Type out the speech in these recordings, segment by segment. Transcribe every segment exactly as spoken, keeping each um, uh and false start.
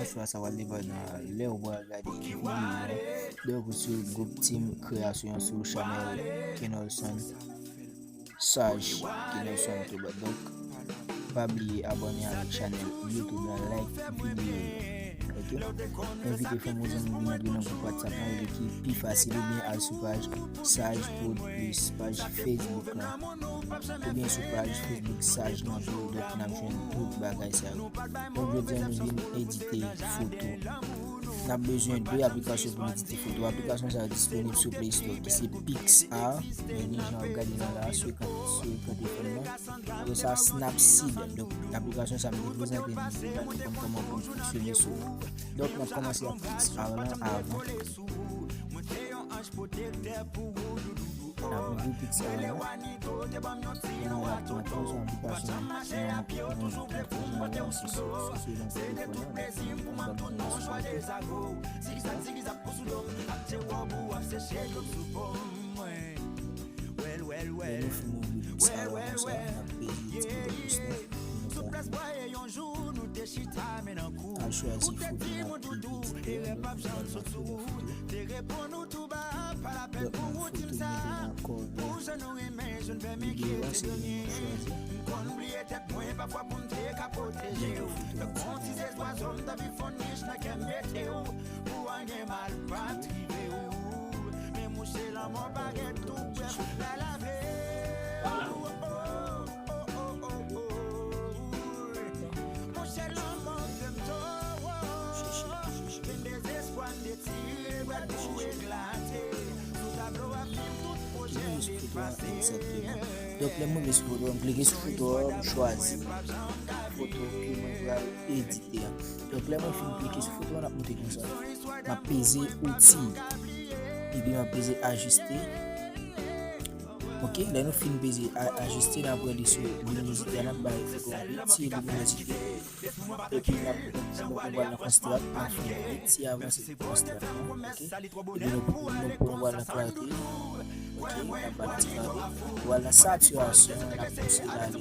Chwa sa pral depann nan lè ou pral gade videyo a. Donk, ou sou gwoup team kreyasyon sou chanèl Kenelson Saj, Kenelson Toubad. Donk, pa bliye abòne avèk chanèl YouTube la, like videyo yo. Ok? Envite fanmi w, zanmi w vin antre nan gwoup WhatsApp la, li ki pi fasil, oubyen al sou paj Saj Prod Plus, paj Facebook la, oubyen sou paj Facebook Saj nan tou, donk n ap jwenn tout bagay sa yo. Donk, jodi a nou vin edite foto. N ap bezwen de aplikasyon pou n edite foto. Aplikasyon sa yo disponib sou Play Store, ki se PicsArt, men ni jan w ap gade nan la, sou ekran, sou ekran telefòn nan. Apre sa, Snapseed. Donk, aplikasyon sa m te prezante nou, nou konn kòman pou l fonksyone sou. Donk, n ap kòmanse ak PicsArt lan avan. N ap ouvri PicsArt lan. Kounye a n ap pran tout aplikasyon nan, nan, nan, nan, se, se, se selon telefòn nan, donk, nou pral gen sou. Lè nou fin ouvri PicsArt la konsa, n ap peze ti bouton plis la. Al chwazi foto n ap edite a, donk, nou pral nan foto. Donk, nan foto m mete nan cover videyo a, se li nou chwazi. Donk, foto a. Donk, lè m rive sou foto a, m klike sou foto a, m chwazi foto ke mwen pral edite a. Donk, lè mwen fin klike sou foto a, n ap moute konsa. M ap peze outi. Epi m ap peze ajiste. Ok, lè nou fin peze a-, ajiste, n ap wè li sou liminozite a, n ap bay foto a pi ti liminozite. Epi n ap, nou pral nan konstrat, n ap fè yon ti avanse pou konstrat lan, ok? Epi nou, nou, nou pral nan klate, ok? N ap ba l ti klate. Nou pral nan satirasyon, n ap pouse l ale nèt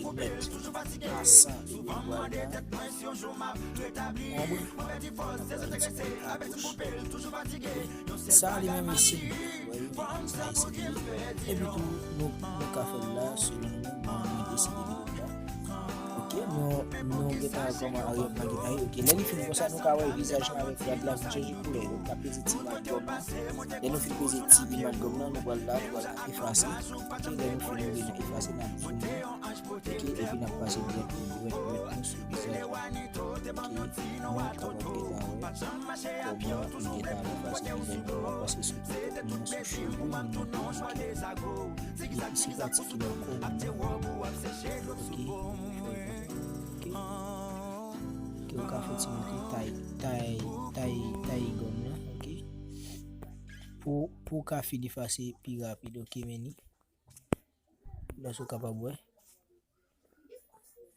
a san, epi nou pral nan onbre, n ap ba l ti klate a goch. Sa li menm isi, wè, sa isi. Epi tou, nou, nou ka fè l la, selon nou, men mwen deside li la. Ok, nou, nou gentan wè kòman Ariel nan gentan ye. Ok, lè li fin konsa, nou ka wè vizaj lan avèk rad la vin chanje koulè. Donk, n ap peze ti imaj gòm nan. Lè nou fin peze ti imaj gòm nan, nou pral la, nou pral efase. Ok, lè nou fin rive nan efase, n ap zoome. Ok, epi n ap pase dwèt, dwèt, dwèt nou sou vizaj la. Ok, nou kapab gentan wè kòman m gentan efase vizaj mwen, m ap pase sou tèt mwen, sou cheve mwen, ok. Epi se pati ki nan kò mwen. Ok, ok. Ok, ou ka fè ti moute tay, tay, tay, tay gòm nan, ok. Pou, pou w ka fin efase pi rapid, ok, men ni. Lè sa w kapab wè.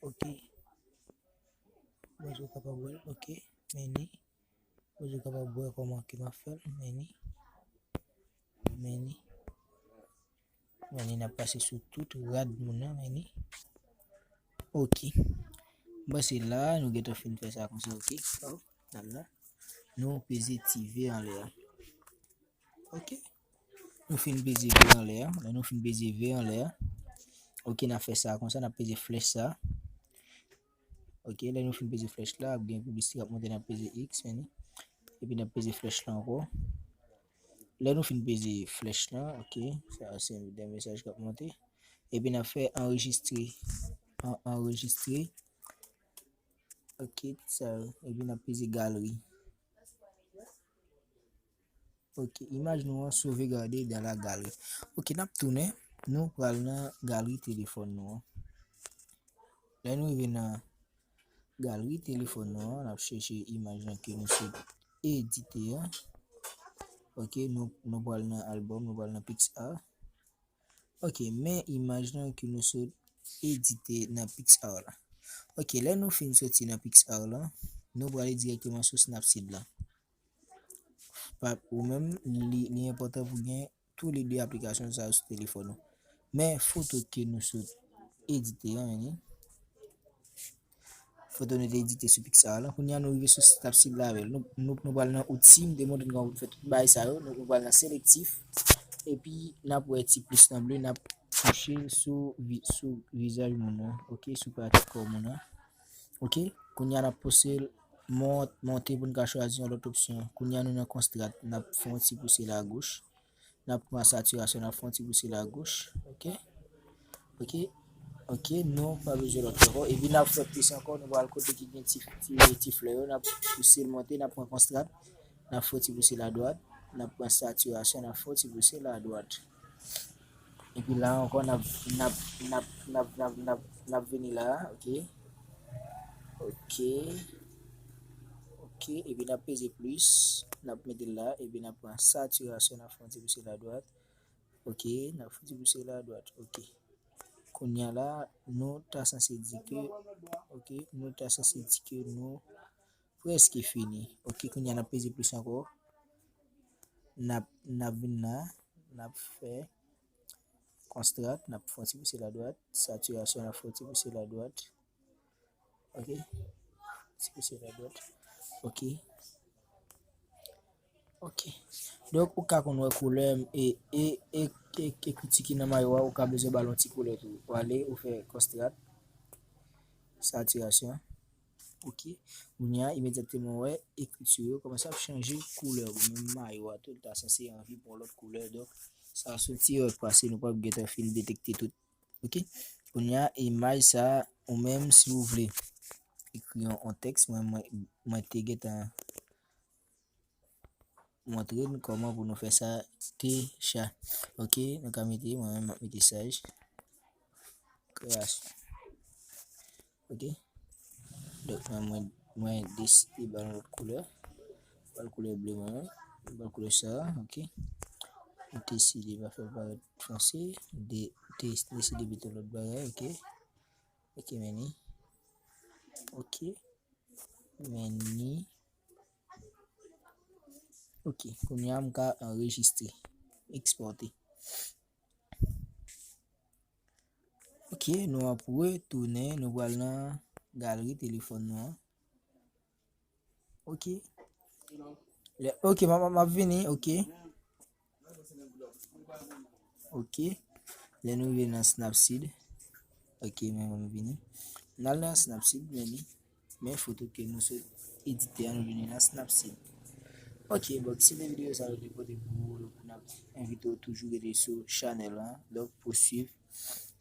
Ok. Lè sa w kapab wè l, ok. Men ni. Lè sa w kapab wè kòman ke m ap fè l, men ni. Men ni. Men ni, n ap pase sou tout rad moun nan, men ni. Ok. M panse la, nou gentan fin fè sa konsa, ok. Oh, la, la. Nou peze ti V anlè a. Ok. Nou fin peze V anlè a. Lè nou fin peze V anlè a. Ok, n ap fè sa konsa, n ap peze flèch sa. Ok, lè nou fin peze flèch la, ap gen piblisite k ap monte, n ap peze X, men ni. Epi n ap peze flèch la ankò. Lè nou fin peze flèch la, ok, sa se de mesaj k ap monte. Epi n ap fè anrejistre. An-, anrejistre. Ok, sa yo. Epi n ap peze galeri. Ok, imaj nou an sauvegarde dans la galerie. Ok, n ap tounen. Nou pral nan galeri telefòn nou an. Lè nou rive nan galeri telefòn nou an, n ap chèche imaj lan ke nou sot edite a. Ok, nou, nou pral nan albòm, nou pral nan PicsArt. Ok, men imaj lan ke nou sot edite nan PicsArt la. Ok, lè nou fin soti nan PicsArt la, nou prale dirèkteman sou Snapseed la. Pa, ou menm, li, li enpòtan pou gen toulede aplikasyon sa yo sou telefòn ou. Men foto ke nou sot edite an, men ni. Kote nou te edite sou Pixar la. Kounye a nou rive sou Snapseed la avè l. Nou, nou, nou pral nan outi, m te montre nou kòman pou fè tout bagay sa yo. Nou, nou pral nan selektif. Epi n ap wè ti plis nan ble, n ap touche sou, vi- sou vizaj moun nan. Ok, sou pati kò moun nan. Ok, kounye a n ap pouse l mont, monte pou n ka chwazi yon lòt opsyon. Kounye a nou nan konstrat, n ap fè yon ti pouse l agoch. N ap pran satirasyon, n ap fè yon ti pouse l agoch. Ok, ok, ok, nou pa bezwen lòt ankò. Epi n ap fè plis ankò, nou pral kote ki gen ti, ti, ti flè yo, n ap pouse l monte, n ap pran konstrat, n ap fè yon ti pouse l adwat, n ap pran satirasyon, n ap fè yon ti pouse l adwat. Epi la ankò, n ap, n ap, n ap, n ap, n ap, n ap, n ap vini la, ok. Ok. Ok, epi n ap peze plis, n ap mete l la, epi n ap pran satirasyon, n ap fè yon ti pouse l adwat. Ok, n ap fè yon ti pouse l adwat, ok. Kounye a la, nou ta sanse di ke, ok, nou ta sanse di ke nou prèske fini. Ok, kounye a n ap peze plis ankò. N ap, n ap vin la, n ap fè konstrat, n ap fè yon ti pouse l adwat, satirasyon, n ap fè yon ti pouse l adwat. Ok, ti pouse l adwat. Ok. Ok. Donk, ou ka konn wè koulè e, e, e, e, ekriti ki nan mayo a, ou ka bezwen ba l yon ti koulè tou. Ou ale, ou fè konstrat, satirasyon. Ok. Kounye a, imedyatman, ou wè ekriti yo kòmanse ap chanje koulè. Ou menm mayo a tou, li ta sanse anvi pran lòt koulè. Donk, sa se yon ti erè k pase, nou p ap gentan fin detekte tout. Ok. Kounye a, imaj sa, ou menm, si ou vle ekri yon, yon tèks, mwen, mwen, mwen te gentan montre n kòman pou nou fè sa deja. Ok, nou ka mete, mwen menm, m ap mete saj. Kreyasyon. Ok. Donk, mwen, mwen, mwen deside ba l yon lòt koulè. Ba l koulè ble, mwen menm. Ba l koulè sa, ok. M deside pa fè l parèt fonse. De, de, deside mete lòt bagay, ok. Ok, men ni. Ok. Men ni. Ok, kounye a m ka anrejistre, ekspòte. Ok, nou ap retounen, nou pral nan galri telefòn nou an. Ok. Lè, ok, m ap, m ap vini, ok. Ok. Lè nou rive nan Snapseed. Ok, men mwen vini. N al nan Snapseed, men li, men foto ke nou sot edite a, nou vini nan Snapseed. Ok, bon, si te videyo sa yo te pote pou ou, n ap envite w toujou rete sou chanèl la. Donk, pou swiv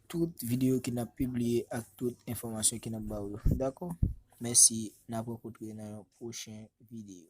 tout videyo ke n ap pibliye ak tout enfòmasyon ke n ap ba ou yo. Dakò? Mèsi, n ap rankontre nan yon pwochen videyo.